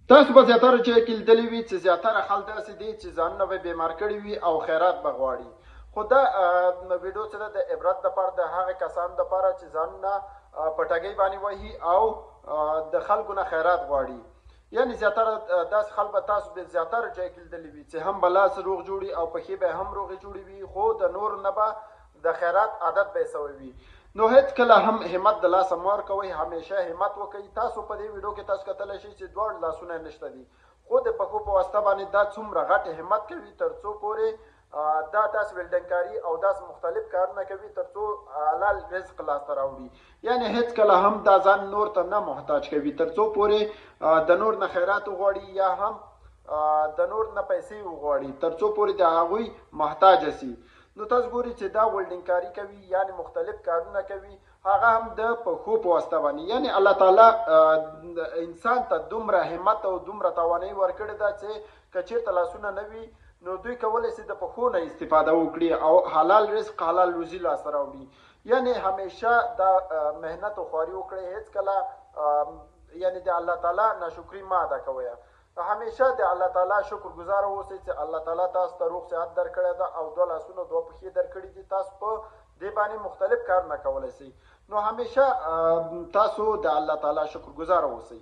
تاسو به زیاتره چا کې لیدلي وي چې زیاتره خلک داسې دي چې ځانونه به بیمار کړي وي او خیرات به غواړي. خو دا ویډیو چې ده د عبرت دپاره د هغه کسانو دپاره چې ځانونه په ټګۍ باندې وهي او د خلکو نه خیرات غواړي. یعنی زیاتره داسې خلک به تاسو به زیاتره جای کې لیدلي وي چې هم به لاس روغ جوړي او پښې به هم روغې جوړې وي، خو د نورو نه به د خیرات عادت به یې سوی وي. نو هیڅکله هم همت د لاسه مه ورکوئ، همیشه همت وکړئ. تاسو په دې ویډیو کې تاسو کتلی شئ چې دواړو لاسونه نشته دي، خو د پښو په واسطه باندې دا څومره غټ همت کوي تر څو پورې دا داسې ویلډنګ کاري او داسې مختلف کارونه کوي تر څو حلال رزق لاسته راوړي. یعنی هیڅکله هم دا ځان نور ته نه محتاج کوي تر څو پورې د نور نه خیرات وغواړي یا هم د نور نه پیسې وغواړي تر څو پورې د هغوی محتاج سي. نو تاسو ګورئ چې دا ولډنګ کاري کوي، یعنی مختلف کارونه کوي، هغه هم د پښو په واسطه باندې. یعنی الله تعالی انسان ته دومره همت او دومره توانایي ورکړې ده چې که چیرته لاسونه نه وي نو دوی کولی شي د پښو نه استفاده وکړي او حلال رزق حلال روزي لاسته راوړي. یعنی همیشه دا محنت او خواري وکړئ، هیڅکله یعنی د الله تعالی ناشکري مه ادا کوئ. همیشه د الله تعالی شکر ګزار اوسئ چې الله تعالی تاسو ته روغ صحت درکړی ده او دوه لاسونه دوه پښې درکړي دي، تاسو په دې باندې مختلف کارونه کولی شئ. نو همیشه تاسو د الله تعالی شکر ګزار اوسئ.